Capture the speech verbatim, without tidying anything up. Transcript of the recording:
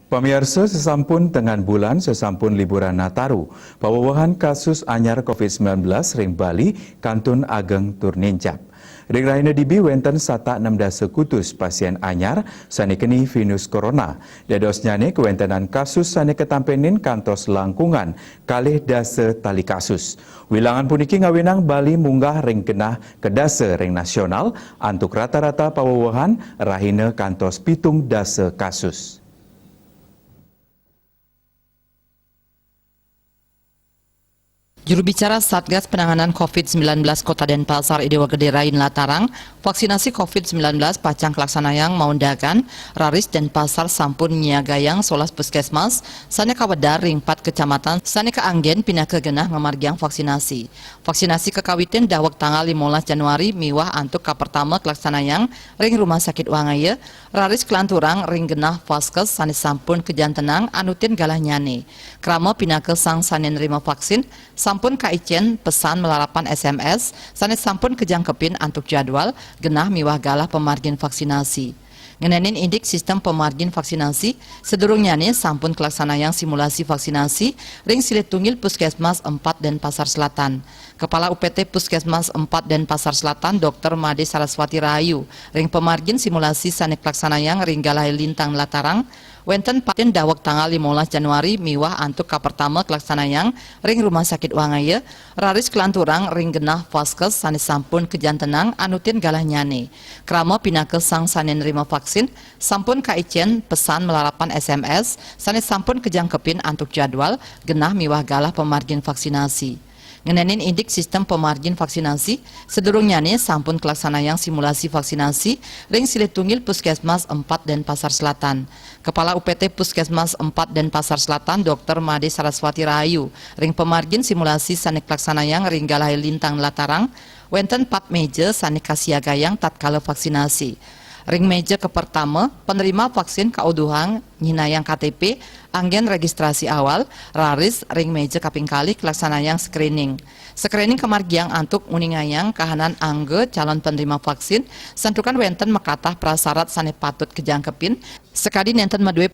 Pamiarsa, sasampun tengan bulan, sasampun liburan Nataru, pawewehan kasus anyar covid sembilan belas ring Bali kantun ageng tur nincap. Ring rahina dibi wenten satak nem dasa kutus pasien anyar sane keni virus corona. Dadosnyane kawentenan kasus sane katampenin kantos langkungan kalih dasa tali kasus. Wilangan puniki ngawinang Bali munggah ring genah kedasa ring nasional antuk rata-rata pawewehan rahina kantos pitung dasa kasus. Juru bicara Satgas Penanganan covid sembilan belas Kota Denpasar, I Dewa Gede Rai, nlatarang, vaksinasi covid sembilan belas pacang kalaksanayang maundagan, raris Denpasar sampun nyiagayang solas puskesmas sane kawedar ring pat kecamatan sane kaanggen pinaka genah ngamargiang vaksinasi. Vaksinasi kakawitin daweg tanggal limolas Januari miwah antuk kapertama kalaksanayang ring Rumah Sakit Wangaya, raris kalanturang ring genah vaskes sane sampun kajantenang anutin galahnyane. Krama pinaka sang sane nrima vaksin sampun kaicen pesan malarapan S M S sane sampun kajangkepin antuk jadwal, genah miwah galah pamargin vaksinasi. Ngenenin indik sistem pamargin vaksinasi, sadurungnyane sampun kalaksanayang simulasi vaksinasi ring silih tunggil Puskesmas empat Denpasar Selatan. Kepala U P T Puskesmas empat Denpasar Selatan, Dokter Made Saraswati Rahayu, ring pamargin simulasi sane kalaksanayang ring Galahe Lintang nlatarang, wenten patin daweg tanggal limolas Januari miwah antuk kapertama kalaksanayang ring Rumah Sakit Wangaya, raris kalanturang ring genah vaskes sane sampun kajantenang anutin galahnyane. Krama pinaka sang sane nrima vaksin, sampun kaicen pesan malarapan S M S sane sampun kajangkepin antuk jadwal, genah miwah galah pamargin vaksinasi. Ngenenin indik sistem pamargin vaksinasi, sadurungnyane sampun kalaksanayang simulasi vaksinasi ring silih tunggil Puskesmas empat Denpasar Selatan. Kepala U P T Puskesmas empat Denpasar Selatan, Dokter Made Saraswati Rahayu, ring pamargin simulasi sane kalaksanayang ring Galahe Lintang nlatarang, wenten pat meja sane kasiagayang tatkala vaksinasi. Ring meja kapertama, penerima vaksin kauduhang nyinayang K T P anggen registrasi awal, raris ring meja kaping kalih kalaksanayang screening. Screening kamargiang antuk nguningayang kahanan angga calon penerima vaksin, santukan wenten makatah prasarat sane patut kajangkepin, sakadi nenten madue